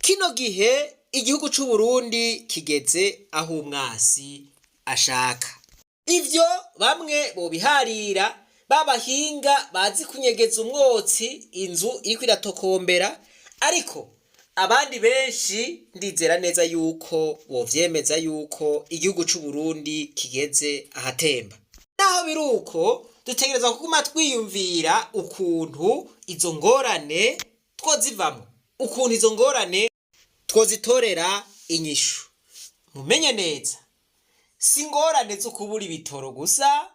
Kino gihe igihugu c'u Burundi kigeze aho umwasi ashaka. Ivyo bamwe bobiharira babahinga bazi kunyegeza umwotsi inzu iriko iratokombera, ariko abandi benshi ndizera neza yuko bovyemeza yuko igihugu c'u Burundi kigeze ahatemba. Naho biri uko, dutegerezwa kuguma twiyumvira ukuntu izo ngorane twozivamwo, ukuntu izo ngorane twozitorera inyishu. Mumenye neza, si ingorane zo kubura ibitoro gusa,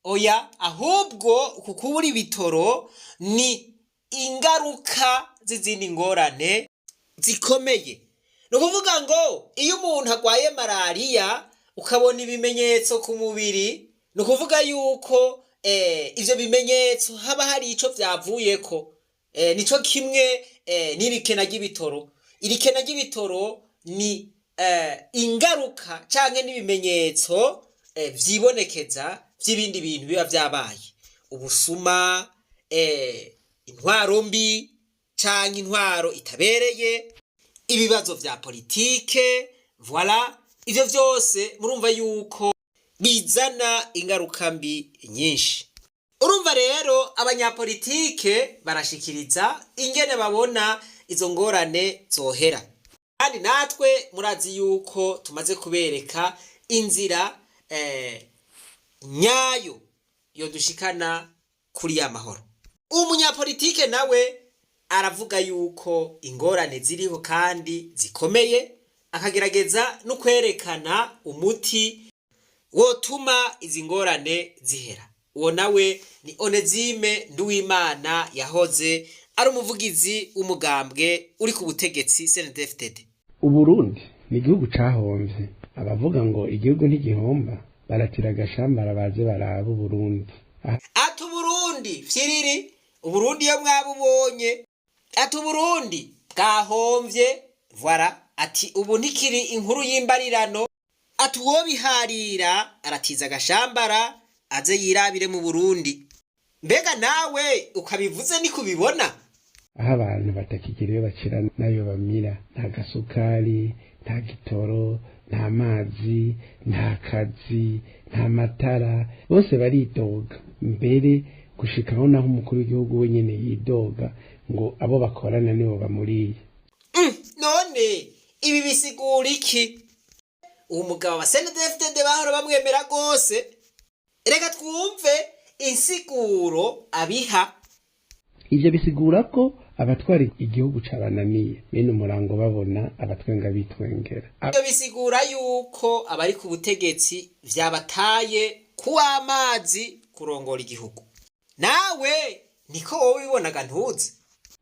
oya, ahubwo uku kubura ibitoro ni ingaruka z'izindi ngorane zikomeye. Ni ukuvuga ngo iyo umuntu agwaye malariya ukabona ibimenyetso ku mubiri, ni ukuvuga yuko ivyo bimenyetso haba hari ico vyavuyeko. Nico kimwe n'irikena ry'ibitoro. Irikena ry'ibitoro ni ingaruka canke n'ibimenyetso vyibonekeza vy'ibindi bintu biba vyabaye: ubusuma, intwaro mbi canke intwaro itabereye, ibibazo vya politike. Voilà, ivyo vyose murumva yuko bizana ingaruka mbi nyinshi. Urumva rero abanyapolitike barashikiriza ingene babona izo ngorane zohera, kandi natwe murazi yuko tumaze kubereka inzira nyayo yodushikana kuri ya mahoro. Umunyapolitike nawe aravuga yuko ingorane ziriho kandi zikomeye, akagerageza no kwerekana umuti wotuma izi ngorane zihera. Uwo nawe ni Onezime Nduwimana, yahoze ari umuvugizi w'umugambwe uri ku butegetsi, CNDD-FDD. Uburundi ni igihugu cahomvye. Abavuga ngo igihugu ntigihomba baratira agashambara, baze baraba Uburundi. Ati Uburundi vyiriri, Uburundi iyo mwabubonye, ati Uburundi bwahomvye. Voilà, ati ubu ntikiri inkuru y'imbarirano, ati uwobiharira aratiza agashambara aze yirabire mu Burundi. Mbega nawe ukabivuze niko ubibona? Aho abantu batakigira iyo bacira n'ayo bamira, nta gasukari, nta gitoro, nta mazi, nta kazi, nta matara, bose baridoga. Mbere gushikaho naho umukuru w'igihugu wenyene yidoga ngo abo bakorana nibo bamuriye. None ibi bisigura iki? Uwo mugabo wa CNDD-FDD bahora bamwemera rwose. Reka twumve insiguro abiha. Ivyo bisigura ko abatwara igihugu cabananiye, bene umurango babona abatwenga bitwengera. Ibyo bisigura yuko abari ku butegetsi vyabataye kuw'amazi kurongora igihugu. Nawe niko wowe ubibonaga, ntuzi?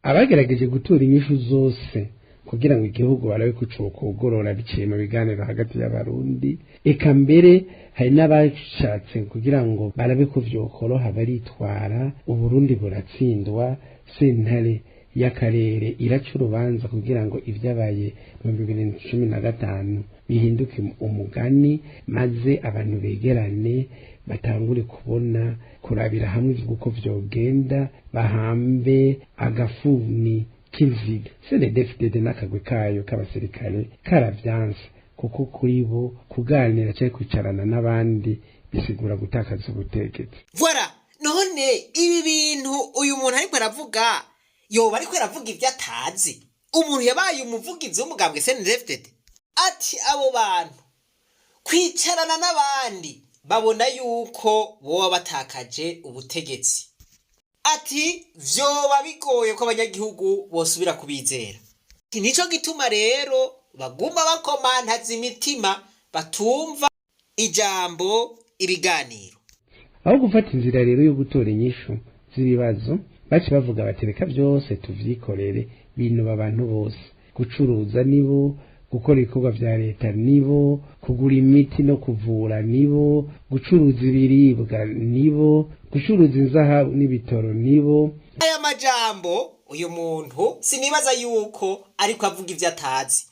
Abagerageje gutura inyishu zose kugira ngo igihugu barabe ko cokugorora biciye mu biganiro hagati y'Abarundi, eka mbere hari n'abashatse kugira ngo barabe ko vyokoroha, baritwara, Uburundi buratsindwa. Sentare y'akarere iraca urubanza kugira ngo ivyabaye mu 2015 bihinduke umugani, maze abantu begerane, batangure kubona kurabira hamwe uko vyogenda, bahambe agafuni k'inziga. CNDD-FDD n'akagwi kayo k'abasirikare karavyanse, kuko kuri bo kuganira canke kwicarana n'abandi bisigura gutakaza ubutegetsi. Voilà, none ibi bintu uyu muntu ariko aravuga, yoba ariko aravuga ibyo atazi? Umuntu yabaye umuvugizi w'umugambwe CNDD-FDD, ati abo bantu kwicarana n'abandi babona yuko boba batakaje ubutegetsi, ati vyoba bigoye ko abanyagihugu bosubira kubizera. Ati nico gituma rero baguma bakomantaza imitima, batumva ijambo ibiganiro. Aho gufata inzira rero yo gutora inyishu z'ibibazo, baci bavuga bati: "Reka byose tuvyikorere." Binuba abantu bose: gucuruza nibo, gukora ibikorwa vya leta nibo, kugura imiti no kuvura nibo, gucuruza ibiribwa nibo, gucuruza inzahabu n'ibitoro nibo. Aya majambo uyu muntu sinibaza yuko ariko avuga ivyo atazi.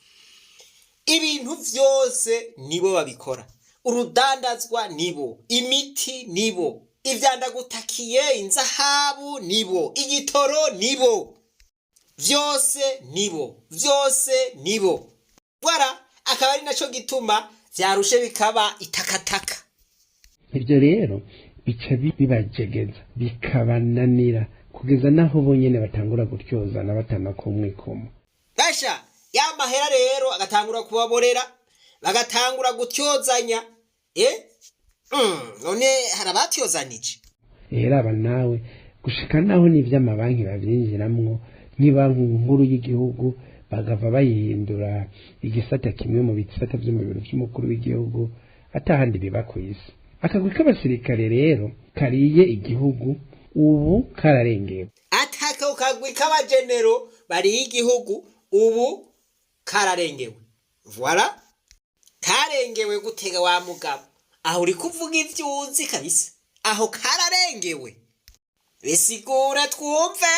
Ibintu vyose nibo babikora, urudandazwa nibo, imiti nibo, ivyandagutakiye, inzahabu nibo, igitoro nibo. Vyose nibo, vyose nibo. Voilà, akaba ari naco gituma vyarushe bikaba itakataka. Ibyo rero bica bibajegeza, bikabananira kugeza naho bonyene batangura gutyozana, batana kumwikomo. Basha ya mahera rero agatangura kubaborera, bagatangura gutyozanya. None hari abatyozanije. Rero aba nawe gushika naho n'ivy'amabanki bavyinjiramwo, nk'ibanki nkuru y'igihugu bagava bayihindura igisata kimwe mu bisata vyo mu biro vy'umukuru w'igihugu, atahandi biba kw'isi. Akagwi k'abasirikare rero kariye igihugu ubu kararengewe. Atako kagwi k'abajenero bariye igihugu ubu kararengewe. Voilà, karengewe gutega wa mugabo. Aho uri kuvuga ivyo uzi kabisa, aho kararengewe, bisigure twumve.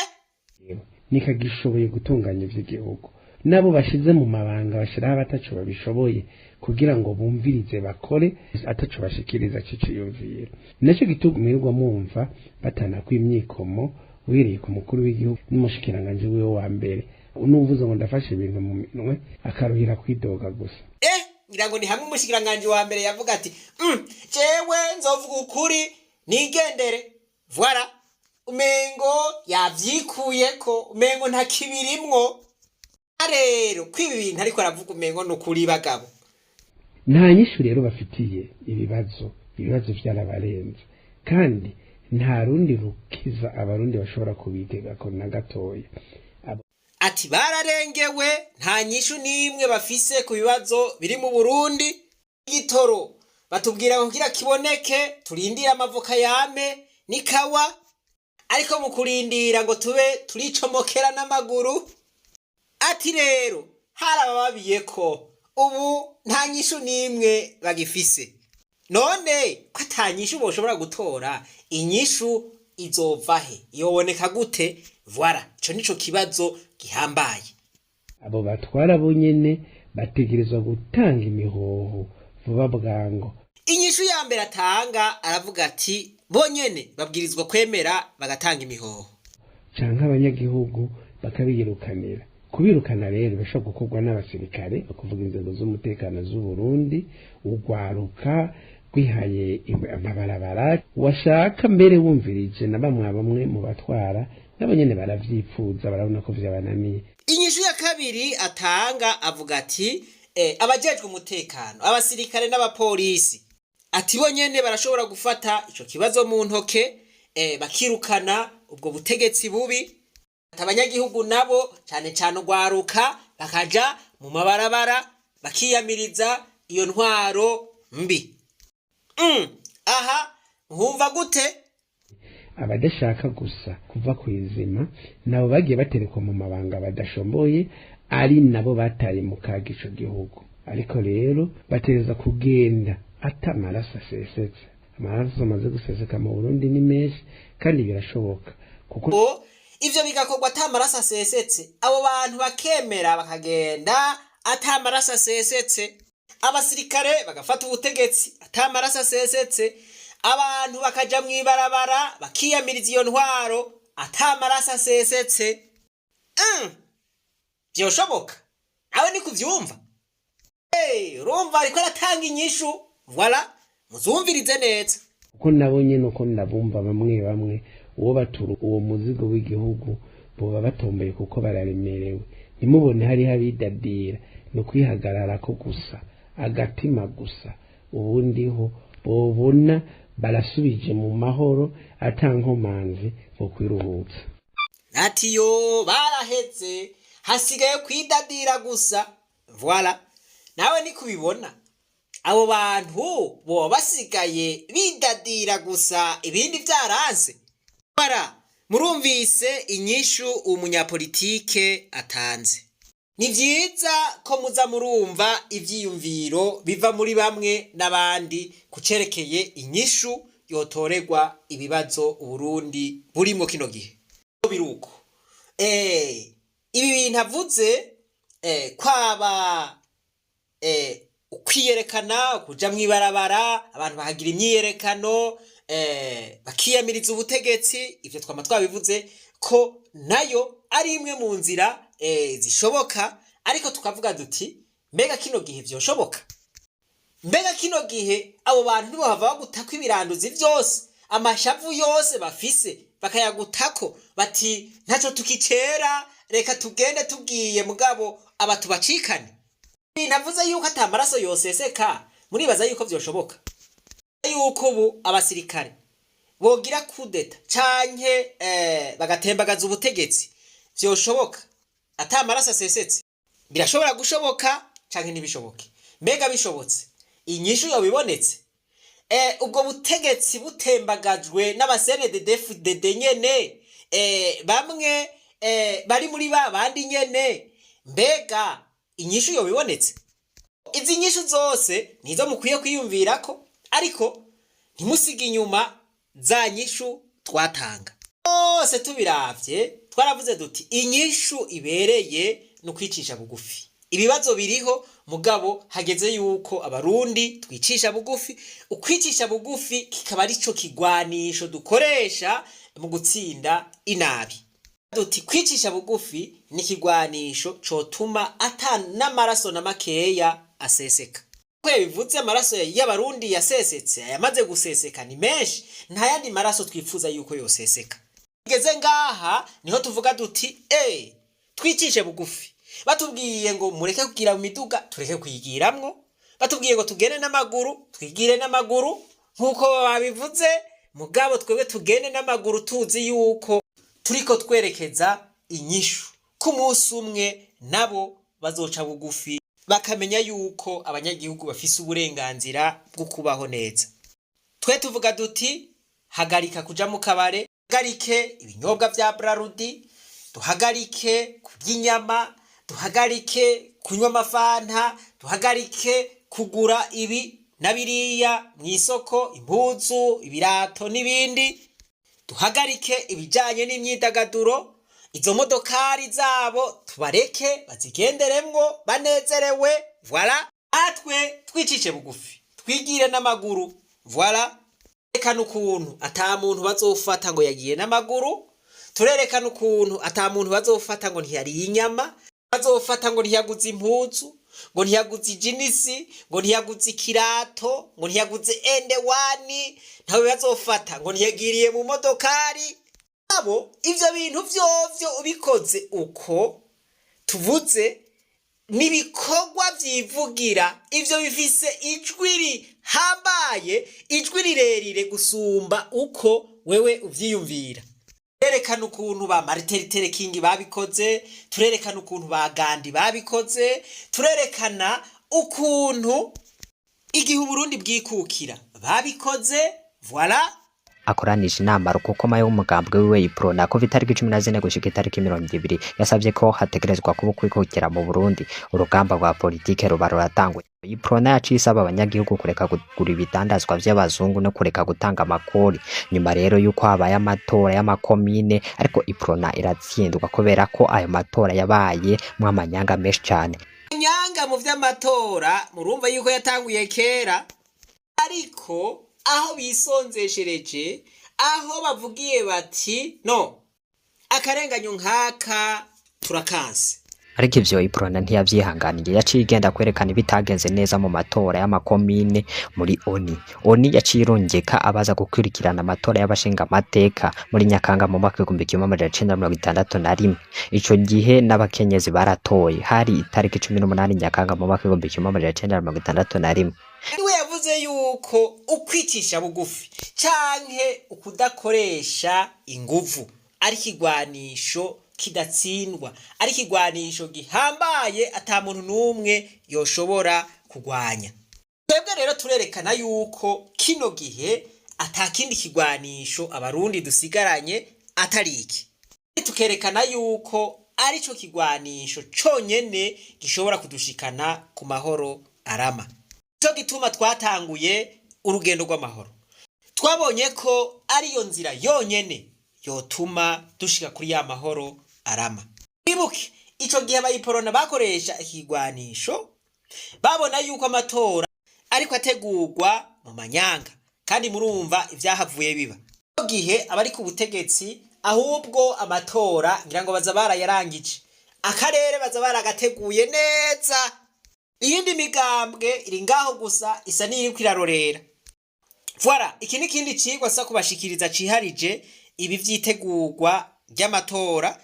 Nikagishoboye gutunganya ivy'igihugu. Nabo bashize mu mabanga bashiraho abataco babishoboye kugira ngo bumvirize, bakore ataco bashikiriza c'iciyumviro. Naco gituma mwirirwa mwumva batana kw'imyikomo, uhereye ku mukuru w'igihugu n'umushikiranganji wiwe wa mbere. N'uvuze ngo ndafashe ibintu mu minwe, akaruhira kwidoga gusa. Ngira ngo ni hamwe umushikiranganji wa mbere yavuga ati: "Jewe nzovuga ukuri nigendere." Voilà, umengo yavyikuyeko, umengo nta kibirimwo. Rero kwiba ibintu ariko aravuga, umengo ni ukuri bagabo. Nta nyishu rero bafitiye ibibazo, ibibazo vyarabarenze, kandi nta rundi rukiza abarundi bashobora kubitegako na gatoya. Ati bararengewe, nta nyishu n'imwe bafise ku bibazo biri mu Burundi. Igitoro batubwira ngo kugira kiboneke turindire amavoka yame n'ikawa, ariko mu kurindira ngo tube turicomokera n'amaguru. Ati rero harabababiye ko ubu nta nyishu n'imwe bagifise. None ko ata nyishu boshobora gutora, inyishu izova he? Yoboneka gute? Voilà, ico nico kibazo gihambaye. Abo batwara bo nyene bategerezwa gutanga imihoho vuba bwango. Inyishu ya mbere atanga, aravuga ati bonyene babwirizwa kwemera bagatanga imihoho, canke abanyagihugu bakabiyirukanira. Kubirukana rero bishobora gukorwa n'abasirikare, bakuvuga inzego z'umutekano z'u Burundi, urwaruka rwihaye amabarabara washaka. Mbere wumvirije na bamwe bamwe mu batwara, nabo nyene baravyipfuza, barabona ko vyabananiye. Inyishu ya kabiri atanga, avuga ati abajejwe umutekano, abasirikare n'abapolisi, ati bonyene barashobora gufata ico kibazo mu ntoke, bakirukana ubwo butegetsi bubi. Ati abanyagihugu nabo, cane cane urwaruka, bakaja mu mabarabara bakiyamiriza iyo ntwaro mbi. Aha nkumva gute? Abadashaka gusa kuva ku izima nabo bagiye baterekwa mu mabanga badashomboye, ari nabo bataye mu kaga ico gihugu. Ariko rero batereza kugenda ata amaraso asesetse. Amaraso amaze guseseka mu Burundi ni menshi, kandi birashoboka kuko Bo ivyo bigakorwa ata amaraso asesetse, abo bantu bakemera bakagenda ata amaraso asesetse, abasirikare bagafata ubutegetsi ata amaraso asesetse, abantu bakaja mw'ibarabara bakiyamiriza iyo ntwaro ata amaraso asesetse. Vyoshoboka nawe ni kuvyumva. Hey, urumva ariko aratanga inyishu. Voilà, muzumvirize neza. Kuko nabo nyene uko ndabumva, bamwe bamwe uwo batura uwo muzigo w'igihugu boba batomboye, kuko bararemerewe. Ntimubone hariho abidadira, ni ukwihagararako gusa, agatima gusa. Ubundi ho bobona barasubije mu mahoro ata nkomanzi, bo kwiruhutsa. Ati yo baraheze, hasigaye kwidadira gusa. Voilà, nawe ni kubibona, abo bantu boba basigaye bidadira gusa, ibindi vyaranse. Bara murumvise inyishu umunyapolitike atanze. Ni vyiza ko muza murumva ivyiyumviro biva muri bamwe n'abandi kucerekeye inyishu yotorerwa ibibazo Uburundi burimwo kino gihe. Biruko ibi bintu avuze, kwaba ukwiyerekana, kuja mw'ibarabara, abantu bahagira imyiyerekano, bakiyamiriza ubutegetsi, ivyo twama twabivuze. ko nayo ari imwe mu nzira zishoboka, ariko tukavuga duti: mbega kino gihe vyoshoboka? Mbega kino gihe abo bantu ntibohava bagutako ibiranduzi vyose, amashavu yose bafise bakayagutako, bati: "Ntaco tukicera, reka tugende tugiye, mugabo aba tubacikane"? Navuze yuko ata maraso yoseseka. Muribaza yuko vyoshoboka yuko ubu abasirikare bogira kudeta canke bagatembagaza ubutegetsi? Vyoshoboka ata maraso asesetse? Birashobora gushoboka canke ntibishoboke? Mbega bishobotse, inyishu yoba ibonetse? Ubwo butegetsi butembagajwe n'aba CNDD-FDD nyene, bamwe bari muri ba bandi nyene, mbega inyishu yoba ibonetse? Izi nyishu zose nizo mukwiye kwiyumvirako, ariko ntimusige inyuma za nyishu twatanga bose. Tubiravye, twaravuze duti: inyishu ibereye ni ukwicisha bugufi. Ibibazo biriho, mugabo hageze yuko Abarundi twicisha bugufi. Ukwicisha bugufi kikaba arico kigwanisho dukoresha mu gutsinda inabi. Duti: kwicisha bugufi ni ikigwanisho cotuma ata n'amaraso na makeya aseseka. Ko yabivuze, amaraso y'Abarundi yasesetse, ayamaze guseseka ni menshi, nta yandi maraso twifuza yuko yoseseka. Tugeze ngaha niho tuvuga duti: twicishe bugufi. Batubwiye ngo mureke kugira mu miduga, tureke kuyigiramwo. Batubwiye ngo tugende n'amaguru, twigire n'amaguru nk'uko babivuze, mugabo twebwe tugende n'amaguru tuzi yuko turiko twerekeza inyishu. Ku munsi umwe nabo bazoca bugufi, bakamenya yuko abanyagihugu bafise uburenganzira bwo kubaho neza. Twe tuvuga duti: hagarika kuja mu kabare, duhagarike ibinyobwa vya Brarudi, duhagarike kurya inyama, duhagarike kunywa amafanta, duhagarike kugura ibi na biriya mw'isoko, impuzu, ibirato n'ibindi, duhagarike ibijanye n'imyidagaduro. Izo modokari zabo tubareke bazigenderemwo banezerewe. Voilà, atwe twicishe bugufi, twigire n'amaguru. Voilà, turerekana ukuntu ata muntu bazofata ngo yagiye n'amaguru. Turerekana ukuntu ata muntu bazofata ngo ntiyariye inyama, bazofata ngo ntiyaguze impuzu, ngo ntiyaguze ijinisi, ngo ntiyaguze ikirato, ngo ntiyaguze ende wani. Ntawe bazofata ngo ntiyagiriye mu modokari. Abo ivyo bintu vyovyo ubikoze uko tuvuze, n'ibikorwa vyivugira. Ivyo bifise ijwi rihambaye, ijwi rirerire gusumba uko wewe uvyiyumvira. Turerekana ukuntu ba Martin Luther King babikoze, turerekana ukuntu ba Gandhi babikoze, turerekana ukuntu igihe Uburundi bwikukira babikoze. Voilà. Akoranije inama rukokoma y'umugambwe wiwe Uprona kuva itariki 14 gushika itariki 20, yasavye ko hategerezwa kuba ukwikukira mu Burundi. Urugamba rwa politike ruba ruratanguye. Uprona yaciye isaba abanyagihugu kureka kugura ibidandazwa vy'abazungu no kureka gutanga amakori. Nyuma rero yuko habaye amatora y'amakomine, ariko Uprona iratsindwa kubera ko ayo matora yabaye amanyanga menshi cane. Nyanga mu vy'amatora, murumva yuko yatanguye kera, ariko aho bisonzeshereje, aho bavugiye bati: "No akarenganyo nk'aka turakanse." Ariko ivyo Uprona ntiyavyihanganiye, yaciye igenda kwerekana ibitagenze neza mu matora y'amakomine muri ONU. ONU yaciye irungika abaza gukurikirana amatora y'abashingamateka muri Nyakanga mu mwaka w'1961. Ico gihe n'abakenyezi baratoye, hari itariki 18 Nyakanga mu mwaka w'1961. Niwe yavuze yuko ukwicisha bugufi canke ukudakoresha inguvu ari ikigwanisho kidatsindwa, ari ikigwanisho gihambaye ata muntu n'umwe yoshobora kugwanya. Twebwe rero turerekana yuko kino gihe ata kindi kigwanisho Abarundi dusigaranye atari iki. Tukerekana yuko arico kigwanisho conyene gishobora kudushikana ku mahoro arama. Nico gituma twatanguye urugendo rw'amahoro. Twabonye ko ariyo nzira yonyene yotuma dushika kuri ya mahoro arama. Ibuke ico gihe abayiporona bakoresha ikigwanisho, babona yuko amatora ariko ategurwa mu manyanga, kandi murumva ivyahavuye biba. Ico gihe abari ku butegetsi Ahubwo amatora ngira ngo baza barayarangije, akarere baza baragateguye neza. Iyindi migambwe iri ngaho gusa isa n'iyiriko irarorera. Voilà, iki ni ikindi cigwa sa kubashikiriza ciharije ibi vyitegurwa ry'amatora.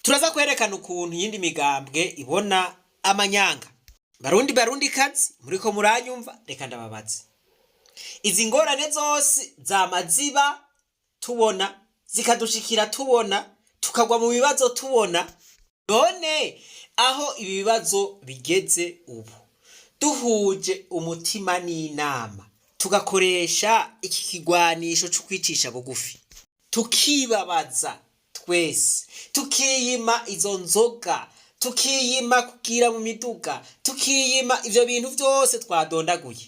Turaza kwerekana ukuntu iyindi migambwe ibona amanyanga. Barundi, barundi kazi, muriko muranyumva, reka ndababaze: izi ngorane zose zama ziba tubona, zikadushikira tubona, tukagwa mu bibazo tubona, none aho ibi bibazo bigeze ubu, duhuje umutima n'inama, tugakoresha iki kigwanisho co kwicisha bugufi, tukibabaza twese, tukiyima izo nzoga, tukiyima kugira mu miduga, tukiyima ivyo bintu vyose twadondaguye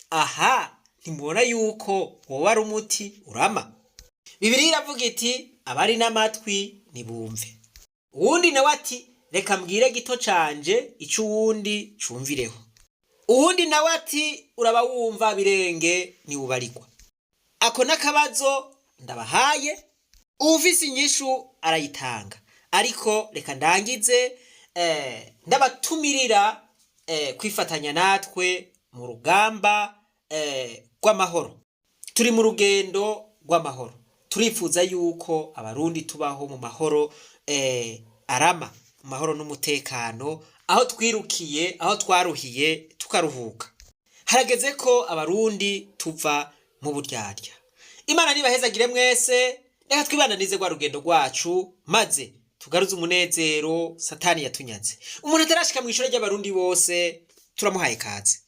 aha, ntimubona yuko woba ari umuti urama? Bibiliya iravuga iti: "Abari n'amatwi nibumve." Uwundi nawe ati: "Reka mbwire gito canje, ico uwundi cumvireho." Uwundi nawe ati: "Uraba wumva birenge niwubarigwa." Ako n'akabazo ndabahaye, uwufise inyishu arayitanga. Ariko reka ndangize ndabatumirira kwifatanya natwe mu rugamba rw'amahoro. Turi mu rugendo rw'amahoro, turifuza yuko Abarundi tubaho mu mahoro arama, mu mahoro n'umutekano, aho twirukiye, aho twaruhiye, tukaruhuka. Harageze ko Abarundi tuva mu buryarya. Imana nibahezagire mwese. Reka twibananize rwa rugendo rwacu, maze tugaruze umunezero Satani yatunyaze. Umuntu atarashika mw'ishure ry'Abarundi bose, turamuhaye kaze.